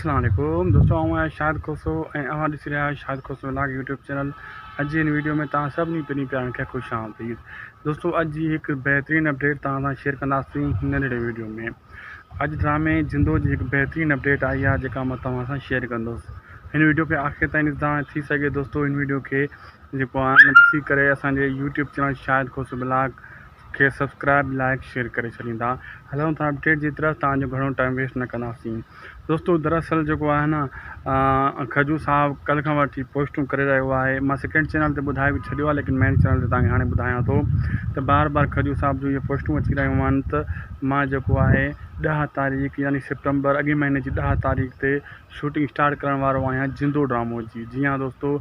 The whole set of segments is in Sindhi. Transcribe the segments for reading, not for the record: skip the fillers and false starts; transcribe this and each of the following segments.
السلام عليڪم دوستو آئون آهيان شاهد کوسو ۽ اوهان ڏسي رهيا آهيو Shahid Khoso vlog YouTube channel. اڄ جي هن ويڊيو ۾ توهان سڀني پرين پيارن کي خوش آمديد. دوستو اڄ جي هڪ بهترين اپڊيٽ توهان سان شيئر ڪنداسين هن ننڍڙي ويڊيو ۾. اڄ ڊرامي جندو جي هڪ بهترين اپڊيٽ آئي آهي جيڪا مان توهان سان شيئر ڪندس. هن ويڊيو کي آخر تائين ڏسندا ۽ ٿي سگهي دوستو هن ويڊيو کي جيڪو آهي نه ڏسي ڪري اسان جي YouTube channel Shahid Khoso vlog کي سبسڪرائب لائڪ شيئر ڪري ڇڏيندا. هلون ٿا اپڊيٽ جي طرف توهان جو گهڻو ٽائيم ويسٽ نه ڪنداسين. دوستو دراصل جيڪو آهي نه کجو صاحب ڪلهه کان وٺي پوسٽون ڪري رهيو آهي مان سيڪنڊ چينل تي ٻڌائي به ڇڏيو آهي ليڪن مين چينل تي توهان کي هاڻي ٻڌايان ٿو ته بار بار کجو صاحب جون اهي پوسٽون اچي رهيون آهن ته مان جيڪو آهي 10 تاريخ يعني سيپٽمبر اڳئين مهيني جي 10 تاريخ تي شوٽنگ اسٽارٽ ڪرڻ وارو آهيان جندو ڊرامو جي. جي ها دوستو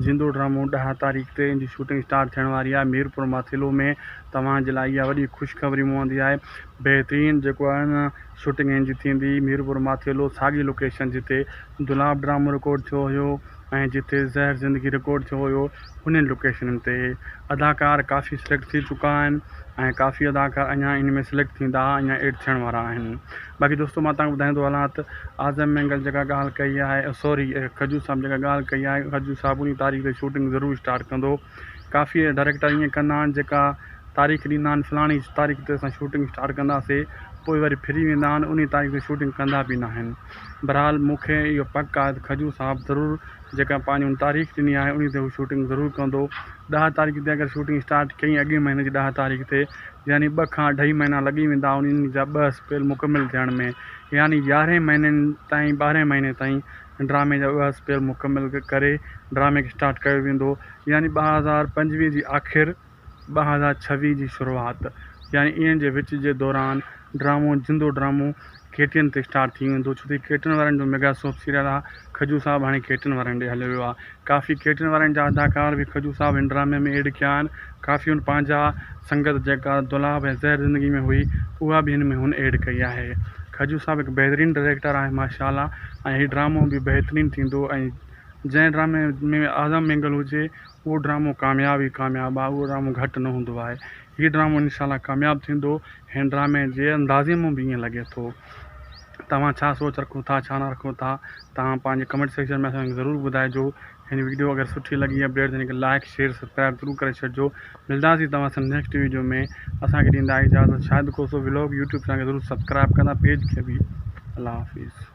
جندو ڊرامو 10 تاريخ تي ان جي شوٽنگ اسٽارٽ ٿيڻ واري آهي ميرپور ماٿيلو ۾ توهان جي لاء اها وڏي خوشخبري مون آهي بهترين جيڪو آهي نه شوٽنگ ان جي ٿيندي ميرپور ماٿيلو ساڳي لوڪيشن جتي دولاب ڊرامو رڪارڊ ٿيو هيو ۽ جتي زهر زندگي رڪارڊ ٿيو هيو انهن لوڪيشنن تي اداڪار ڪافي سليڪٽ ٿي چڪا آهن ۽ ڪافي اداڪار اڃا ان ۾ سليڪٽ ٿيندا اڃا ايڊ ٿيڻ وارا آهن باقي دوستو مان توهان کي ٻڌائيندو هلان ته اعظم مينگل جيڪا ڳالهه ڪئي آهي سوري کجو صاحب جيڪا ڳالهه ڪئي آهي کجو صاحب انهي تاريخ تي شوٽنگ ضرور اسٽارٽ ڪندو ڪافي ڊائريڪٽر ائين ڪندا آهن جيڪا تاريخ ڏيندا آهن فلاڻي تاريخ تي اسان شوٽنگ اسٽارٽ ڪنداسي پوء وري ڦري ويندا آهن انهي تاريخ تي شوٽنگ ڪندا به ناهن بھرحال مون کي اهو پڪ آهي ته کجو صاحب ضرور جيڪا پنهنجي ان تاريخ ڏني آهي انهي تي هو شوٽنگ ضرور ڪندو. 10 تاريخ تي اگر شوٽنگ اسٽارٽ ڪئي اڳئين مهيني جي 10 تاريخ تي يعني ٻه کان اڍائي مهينا لڳي ويندا انهن جا ٻه اسپيل مڪمل ٿيڻ ۾ يعني يارهين مهينن تائين ٻارهين مهيني تائين ڊرامي جا ٻه اسپيل مڪمل ڪري ڊرامي کي اسٽارٽ ڪيو ويندو يعني 2025 جي آخر 2026 جي شروعات يعني انهن جي وچ جي دوران ڊرامو جندو ڊرامو ڪي ٽي اين تي اسٽارٽ ٿي ويندو ڇو ته ڪي ٽي اين وارن جو ميگا سوپ سيريل آ کجو صاحب هاڻي ڪي ٽي اين وارن ڏي هليو ويو آ ڪافي ڪي ٽي اين وارن جا اداڪار به کجو صاحب هن ڊرامي ۾ ايڊ ڪيا آهن ڪافي هن پنهنجا سنگت جيڪا دولاب ۽ زهر زندگي ۾ هئي اها به هن ۾ هن ايڊ ڪئي آهي کجو صاحب هڪ بهترين ڊائريڪٽر آهي ماشاء الله ۽ هي ڊرامو به بهترين ٿيندو ۽ جنهن ڊرامي ۾ اعظم مينگل هجي اهو ڊرامو ڪامياب ئي ڪامياب آهي اهو ڊرامو گهٽ نه هوندو آهي هي ڊرامو انشاء الله ڪامياب ٿيندو هن ڊرامي جي اندازي مان به ائين لڳي ٿو توهان ڇا سوچ رکو ٿا ڇا نه رکو ٿا توهان پنهنجي ڪمينٽ سيڪشن ۾ اسان کي ضرور ٻڌائجو هن ويڊيو اگر سٺي لڳي اپڊيٽ ته هن کي لائڪ شيئر سبسڪرائب ضرور ڪري ڇڏجو ملداسين توهان سان نيڪسٽ ويڊيو ۾ اسان کي ڏيندا اجازت Shahid Khoso vlog YouTube channel کي ضرور سبسڪرائب ڪندا پيج کي به الله حافظ.